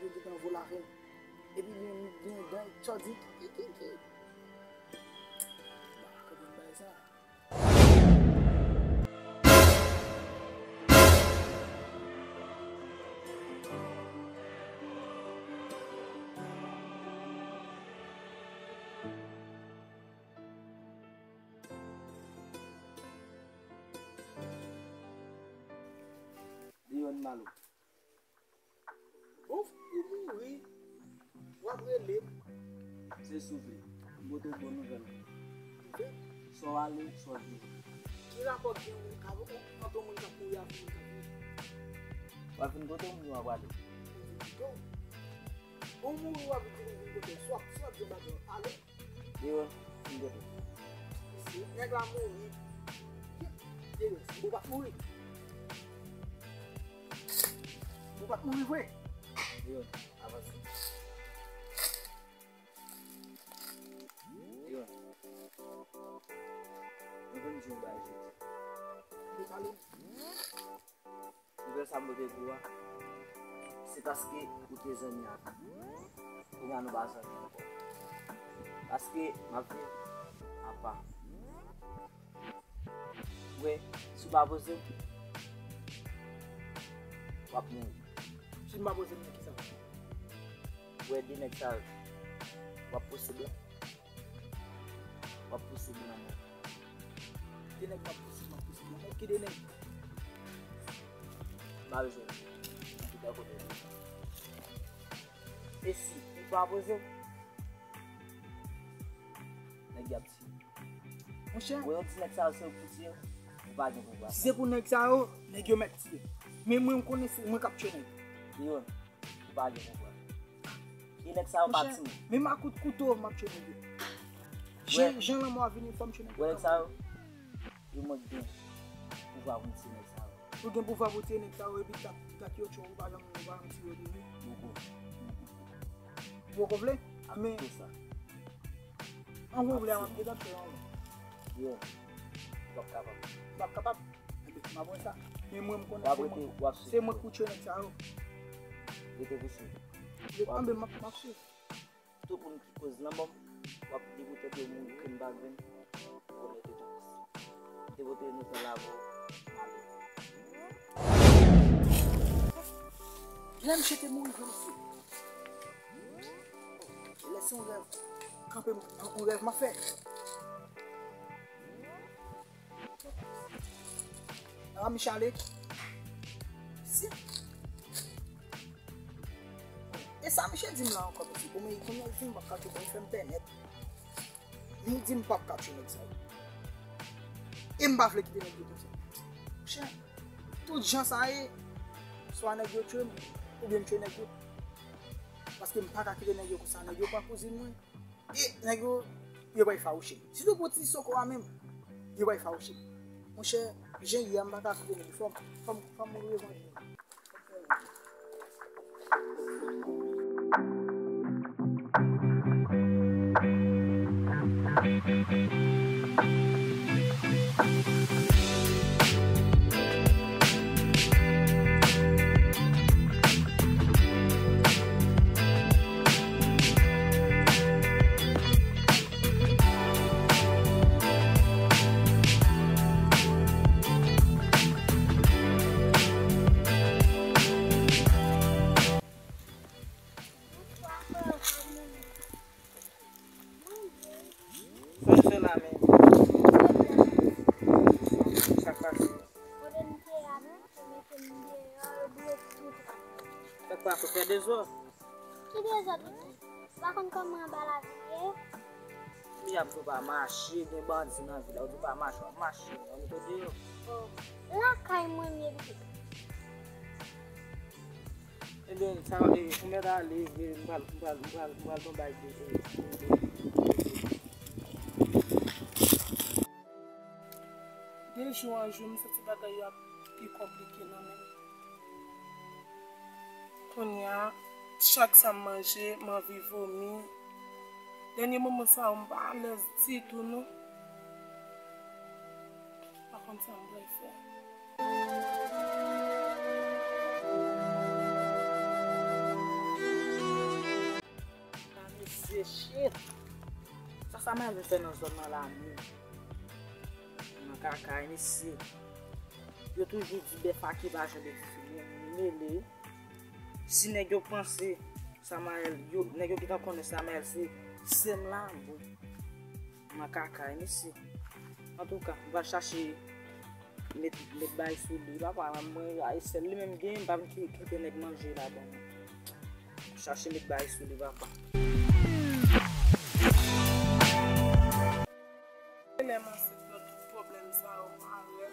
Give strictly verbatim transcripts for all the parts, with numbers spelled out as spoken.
Yo gentan vo lafen. Epi li menm li gen dan tchòdi ki, ki, ki, ki. Ba konprann bagay sa. Leon Malo. Bon, ou mouri, w ap rele m. Se si w vle. M pote w bon nouvèl. Nouvèl? Sa w ale, sa w vini. Ki rapò gen ant yon moun k ap mouri avèk yon moun k ap viv? W ap vin kote m, w ap ale. Ou vin kote w. Ou mouri, w ap vin kote w. Si w ap, si w ap di yon bagay, ale. Leon, m gen pou. Si nèg la mouri, Leon, si ou pa t mouri. Ou pa t mouri vre. Leon, avanse. Leon, mwen vin di yon bagay jodi. Ou pale. Nouvèl sa m pote pou ou a, se paske ou te zanmi ak li. Kounye a nou pa zanmi ankò. Paske m ap viv apa. Ou wè, si w pa poze w, w ap mouri. Si m pa poze m, nan kisa? Ou wè de nèg sa yo, w ap posib la. W ap pouse m nan mò. De nèg m ap pouse, m ap pouse m nan mò. Ki de nèg? M pa bezwen. M ap kite w kote w ye. E si ou pa poze w, nèg y ap tiye. Monchè. Ou wè yon ti nèg sa yo, se yo ki pou tiye w, ou pa gen pouvwa. Si se pou nèg sa yo, nèg yo mèt tiye. Men mwen, m konnen se mwen k ap tchwe nèg. Leon, ou pa gen pouvwa. E nèg sa yo pa timoun. Men makout kouto, m ap tchwe nèg yo. Jan, jan lanmò a vini, fò m tchwe nèg yo. Wè nèg sa yo, yo mank gen pouvwa pou m tiye nèg sa yo. Ou gen pouvwa pou tiye nèg sa yo, epi tak, tak yo tchwe, ou pa janm, ou pa janm tiye yo, li. Poko. Ou poko vle? Men, an vre vle a, m ap gentan tchwe yo. Yo, w ap kapab. W ap kapab? Enben, m ap wè sa. Men mwen, m konnen se mwen, se mwen k pou tchwe nèg sa yo. Rete pou swiv. Enben, m ap, m ap swiv. Tout moun ki koz lanmò m, w ap degoute de moun ke m pa grenn, ou konnen de tout. Devote nou tan la pou m ale. Lè m chete mouri vre, mesye. Lè se yon rèv. Kanpe m, yon rèv m ap fè. A, Michale. Si. E sa misye di m la ankò, mesye? Bon, men kounye a l di m p ap ka tchwe, bon, fè m pèmèt. Li di m p ap ka tchwe nèg sa yo. E m pa vle kite nèg yo konsa. Monchè, tout jan sa ye, swa nèg yo tchwe m, oubyen m tchwe nèg yo. Paske m pa ka kite nèg yo konsa. Nèg yo pran kouzin mwen. E nèg yo, yo bay fawouche m. Sitou pou ti soko a menm, yo bay fawouche m. Monchè, jan ye a, m pa ka kite nèg yo. Fò m, fò m, fò m revanj mwen. Sa w fè la menm? Sa k pase? Sa k pase? Fè dezòd. Ki dezòd ou fè? Ou pa konn kòman anba lavi ye? Li ap di w pa mache, gen bandi nan vil la, ou di w pa mache, w ap mache, w ap mete w deyò. Oh, lakay mwen m ye pitit. Ebyen, sa, e, ou mèt ale, e, m pral, m pral, m pral, m pral ba w bay de, e, de jou an jou, m santi bagay yo ap pi konplike nan men m. Kounye a, chak sa m manje, m anvi vomi. Dènye moman sa yo, m pa alèz ditou, non. M pa konn sa m pral fè. Shit! Sa Samael vin fè nan zòn nan la menm? Nan kaka, mesye. Yo toujou di bèf a ki pa janm egziste. Mele. Si nèg yo panse Samael, yo, nèg yo gentan konnen Samael se sè m la, bon. Nan kaka, mesye. Antouka, m pral chache met, met bagay sou li, papa. Mwen, a, e sèl li menm gen, m pa vin ki, kite nèg manje ladan. Chache met bagay sou li, papa. Lè m ansent nan tout pwoblèm sa yo, malè.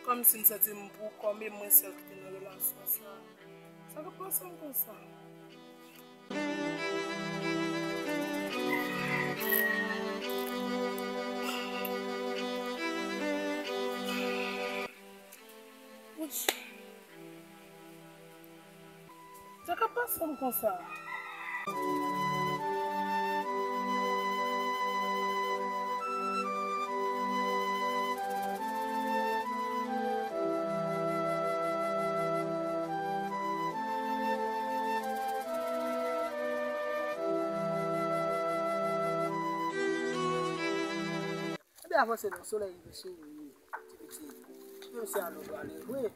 Kòmsi m santi m pou kò m e mwen sèl ki te nan relasyon sa. Sa k ap pase m konsa? Wouch. Sa k ap pase m konsa? Ebyen, avanse non, solèy rive sou ou, ti piti. Menm si a nou prale vre.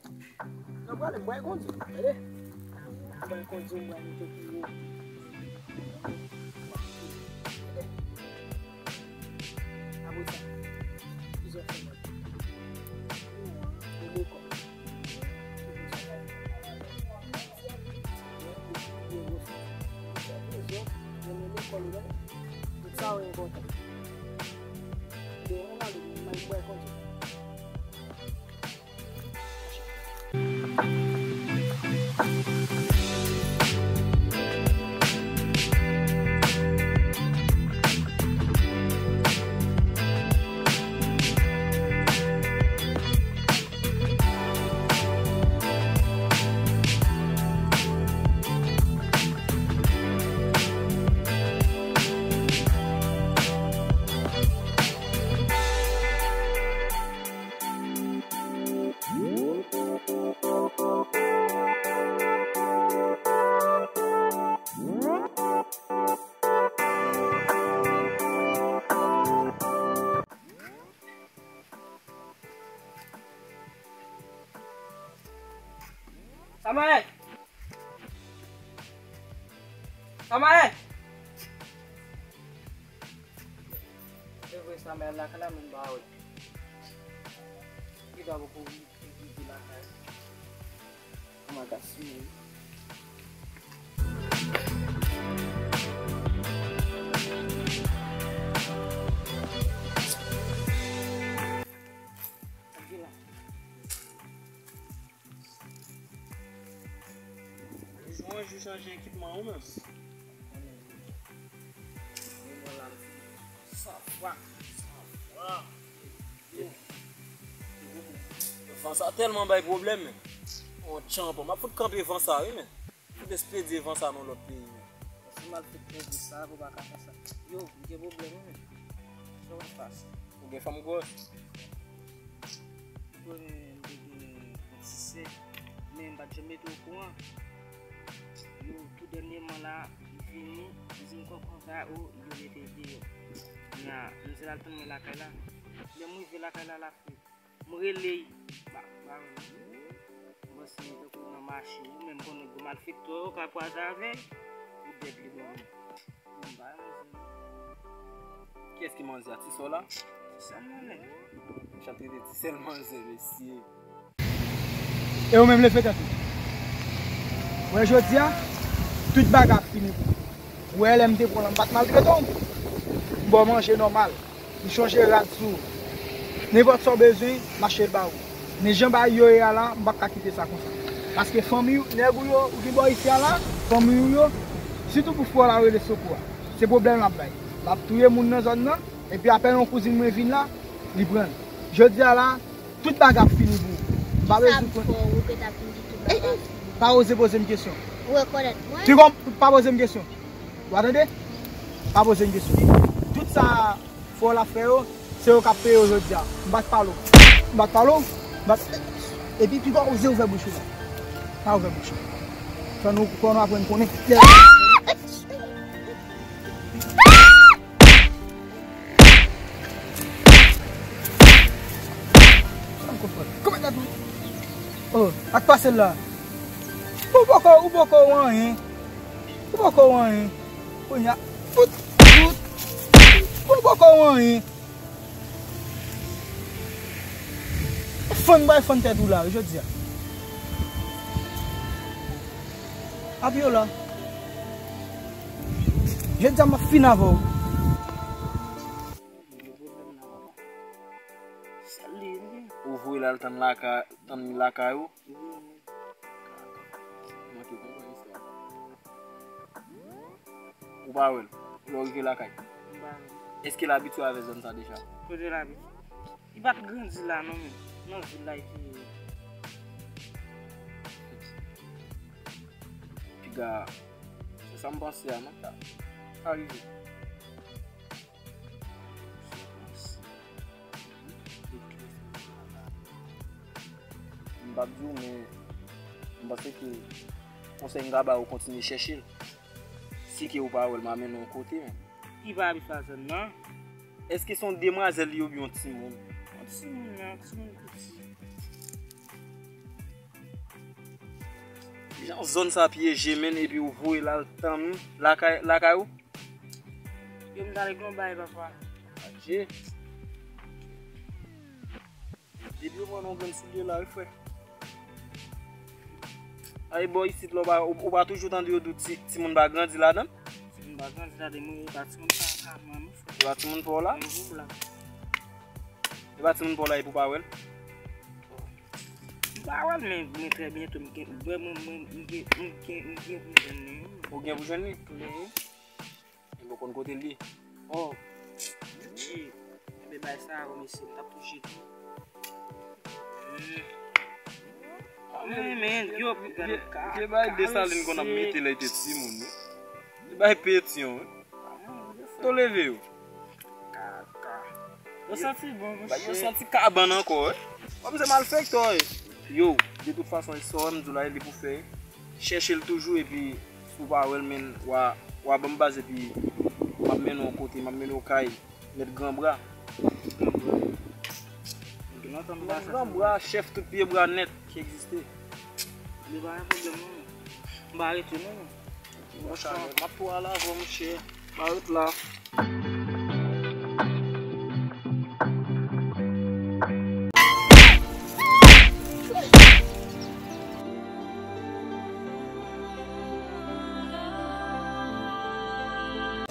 Nou prale, m pral kondi, tande? M pral kondi, m pral moute pi wo. Tande? Apre sa, kisa w fè mwen? Ou mou kò. Tout sa yo enpòtan. Ebyen, ann ale, m al bwè kondi. Samael! Samael! Se vre, Samael lakay la, men m pa wè l. Li ta poko rive lakay. Kòman ka simen? Jou an jou chanje ekipman ou menm. Sa fwa. Sa fwa. Van sa tèlman bay pwoblèm, men. On tchanpan. M ap fout kanpe van sa, wi, men. Fout espedye van sa nan lòt peyi, men. Si m al fout peze sa, pou pa ka fè sa. Yo, m gen pwoblèm, wi, men. Sa w ap pase? Ou gen fanm gwòs? Ou konnen m te gen yon ti sè, men m pa t janm mete okouran. Yo, tou dènyèman la, li vini, li di m kòkon sa, o, yo mete l deyò. Kounya, m di l al tann mwen lakay la. Lè m rive lakay la, l ap ri. M rele l, pa, pa renmen. M panse li tankou nan mache, ou menm konnen gwo malfektè yo ka kwaze avè l, ou dèd li bon. Kiyès ki manzè a? Ti sè w la? Ti sè m nan, nèg. Mechan trete ti sè l manzè, mesye. E ou menm, Lefètè tou. Wè, jodi a, tout bagay ap fini pou ou. Wè, lè m te pran w la, m pa t maltrete w. M ba w manje nòmal. M chonje rad sou ou. Nenpòt sa w bezwen, m achte l ba ou. Men jan bagay yo ye a la, m p ap ka kite sa konsa. Paske fanmi w, nèg ou yo, ou ki bò isi a la, fanmi w yo, sitou pou frè w la rele sekou a. Se pwoblèm l ap bay. L ap touye moun nan zòn nan, epi apèn yon kouzin mwen vin la, li pran l. Jodi a la, tout bagay ap fini pou ou. M pa bezwen konn. Sa m fè w, ou gentan ap vin di tout bagay ap fini. Pa oze poze m kesyon. Ou rekonèt mwen? Ti gon, pa poze m kesyon. Ou a tande? Pa poze m kesyon. Tout sa fò l ap fè yo, se yo k ap peye yo jodi a. M pa t pale w. M pa t pale w. M pa t, epi, pi pa oze ouvè bouch ou la. Pa ouvè bouch ou. Fò nou, fò nou aprann konnen. Oh, ak pase l la. Ou poko, ou poko wè anyen. Ou poko wè anyen. Kounye a, fout, fout. Ou poko wè anyen. Fann bay fann tèt ou la, jodi a. Abiola. Jodi a m ap fin avè w. Ou voye l al tann lakay, tann li lakay ou? Manke konprann istwa. Ou pa wè l lè w rive lakay? M pa wè l. Èske l abitye avè zòn sa deja? Kote l abitye? Li pa t grandi la non, men nan vil la li te ye. Piga, se sa m panse a non. Sa rive. M p ap di w, men m panse ke konsèy m ka ba w, kontinye chèche l. Si ke ou pa wè l, m a mennen w yon kote, men. Li pa abitye a zòn nan. Èske se yon demwazèl li oubyen yon timoun? Yon timoun, men yon timoun piti. Jan zòn sa pyeje, menn, epi ou voye l al tann lakay, lakay ou? Yo, m t al regle yon bagay, papa. Adje. Depi yo pran yon grenn soulye la, wi, frè. Ay, bò isit la, ou pa, ou, ou pa toujou tande yo di ti, timoun pa grandi ladan? Timoun pa grandi ladan, mwen, e pa timoun pa, pa mwen, non, frè. E pa timoun pa w la? Mwen, la. E pa timoun pa w la, epi w pa wè l? M pa wè l, men, men trè byento, m gen, mwen, mwen, mwen, m gen, m gen, m gen pou jwenn li, wi. Ou gen pou jwenn li? Wi. Epi w konn kote l ye? Oh. Dji. Enben, bay sa a, mesye, m t ap touche tou. Hmm. Men, men, yo, vye, vye bay Desalin konn ap mete lè l te timoun, wi. Li bay petyon, wi. Foto leve yo. Kaka. Yo santi bon, monchè. Yo santi kabann ankò, wi. Kòm se malfektè, wi. Yo, de tout fason, e sa w wè m di w la, li pou fè. Chèche l toujou, epi si w pa wè l, men, w a, w a ban m baz, epi m ap mennen w kote, m ap mennen w kay Mèt Granbra. Mèt Granbra, chèf tout pye bra nèt ki egziste. Li pa gen pwoblèm, non. M pa rete, non. Bon, Chanèl, m ap tou al avè w, monchè. M pa ret la.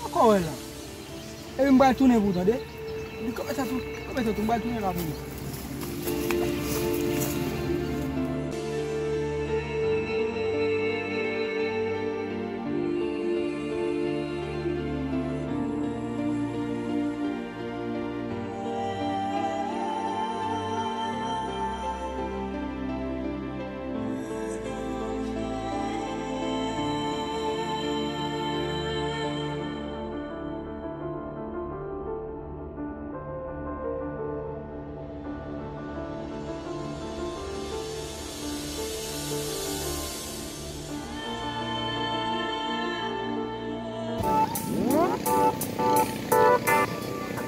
Ankò wè la. Epi m pral tounen pou w tande. Epi kanpe sa tou, kanpe sa tou, m pral tounen la pou ou.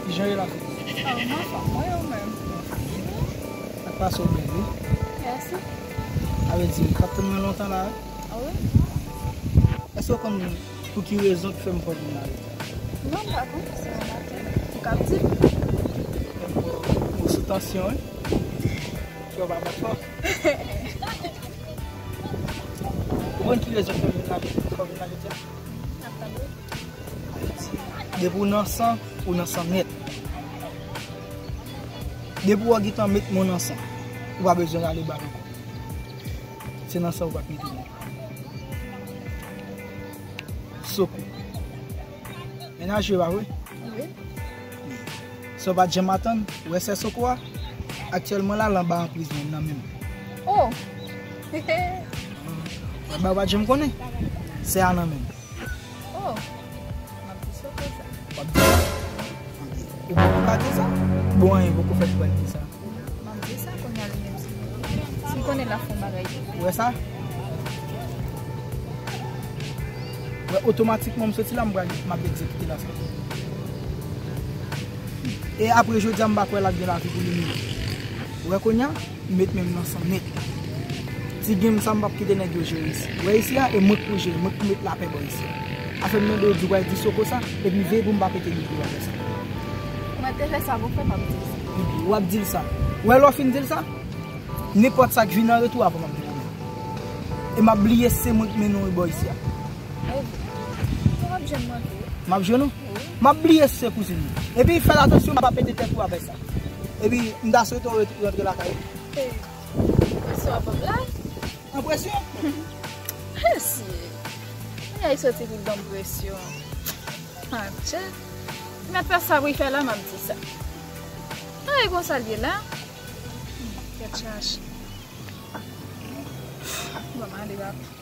Kijan ye la? Ah, m anfòm, mwen, ou menm? Ak pase w byen, wi. Mèsi. Sa vle di, ou t ap tann mwen lontan la, wi. Ah wi? Èske w konn pou ki rezon ki fè m fè w vin la? Non, m pa konn, se yon maten. Ou k ap di m. Ou sou tansyon, wi. Kè w pa bat fò. Ou konn ki rezon k fè m vin la, fè m vin la jodi a? Depi w nan san, ou nan san nèt. Depi w gentan met men w nan san, ou pa bezwen rale bal ankò. Se nan san ou pa t mete men. Soko. Mennaj yo, pa vre? Wi. Sa w pa t janm atann, ou wè sè Soko a? Aktyèlman la, l anba anpriz menm nan men m. Oh! Bagay ou pa t janm konnen. Sè a nan men m. Oh! M ap di Soko sa. W ap di sa? Ou poko ka di sa? Bon, anyen poko fèt pou w di sa. M ap di sa kounye a li menm si, si m konnen l ap fè yon bagay. Ou wè sa? Ou wè, otomatikman m soti la, m pral, m ap egzekite la sa. E apre jodi a, m pa kwè l ap gen lavi pou li menm. Ou wè kounye a, m met men m nan san nèt. Si gen m sa, m p ap kite nèg yo jere isi. Ou wè isi a, e mwen k pou jere, mwen k pou met lapè bò isi a. Afè m mande w di w pral di Soko sa, epi veye pou m pa pete bouch ou avè sa. Mwen te fè sa pou fè, m ap di l sa. Epi w ap di l sa. Ou wè lè w fin di l sa, nenpòt sa k vin an retou avan m ap di l. E m ap bliye se mwen k mennen w bò isi a. M ap jwenn mwen tou. M ap jwenn ou? Wi. M ap bliye se kouzin ou. Epi fè l atansyon, m ap pete tèt ou avè sa. Epi m ta swete w ret-, rantre lakay ou. Hey, presyon ap ban m la. An presyon? Hey, si. Mwen ay soti pou l ban m presyon. Adje. Mèt fè sa pou l fè la, m ap di sa. Ay, konsa l ye la. Tèt chaje. Bon, m ale rapid.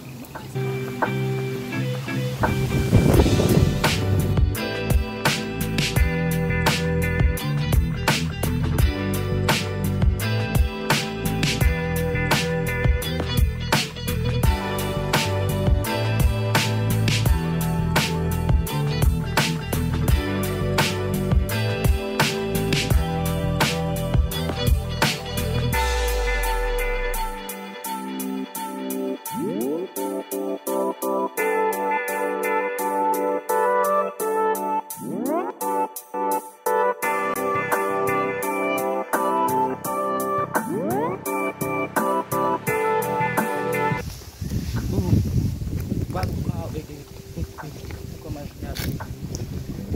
Kòman jounen an te ye?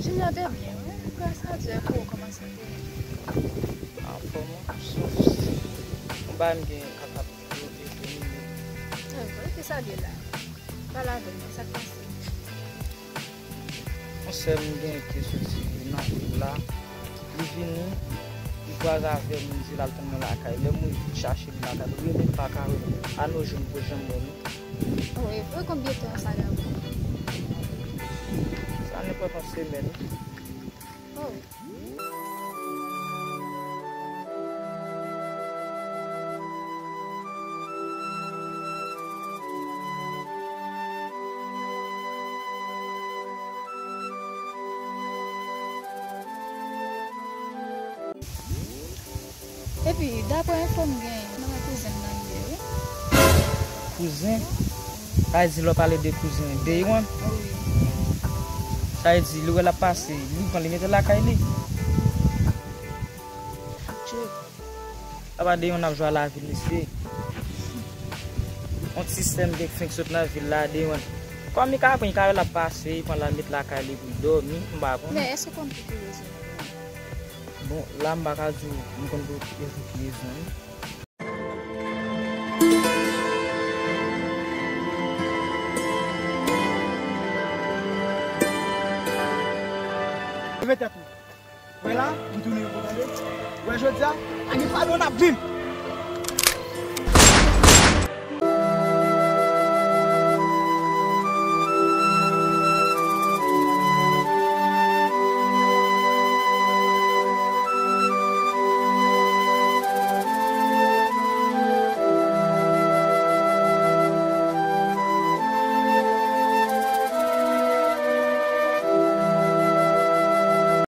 Jounen an te byen, wi. Gras a Dye, e pou ou, kòman sa te ye? Anfòm, wi. Sof yon bagay m gen k ap ap domine. E vre, ki sa l ye la? Pale avè m, sa k pase? Yon sè m gen ki soti nan vil la. Li vini, li kwaze avè m, li di l al tann mwen lakay. Lè m rive, li chache m lakay. Li rele m pa ka wè m. A no jou, m poko janm wè l. Oh, e vre, konbyen tan sa ka pran? Sa nenpòt yon semèn. Oh. Epi, daprè enfo m genyen, nan men kouzen m nan li ye, wi. Kouzen? Sa vle di lè w pale de kouzen, Day One? Wi. Sa vle di, li wè l ap pase, li pran, li mete l lakay li. Tchou. Apa Day One ap jwe a lavi l mesye. Yon ti sè m gen k fenk sot nan vil la, Day One. Kòm li ka pran, li ka wè l ap pase, li pran l al met lakay li pou l dòmi, m pa konnen. Men èske w konn pou ki rezon? Bon, la m pa ka di w, m konn pou, pou ki rezon, wi. Leve tèt ou. Wè la, m tounen yon kou tande. Wè jodi a, pa gen padon n ap viv.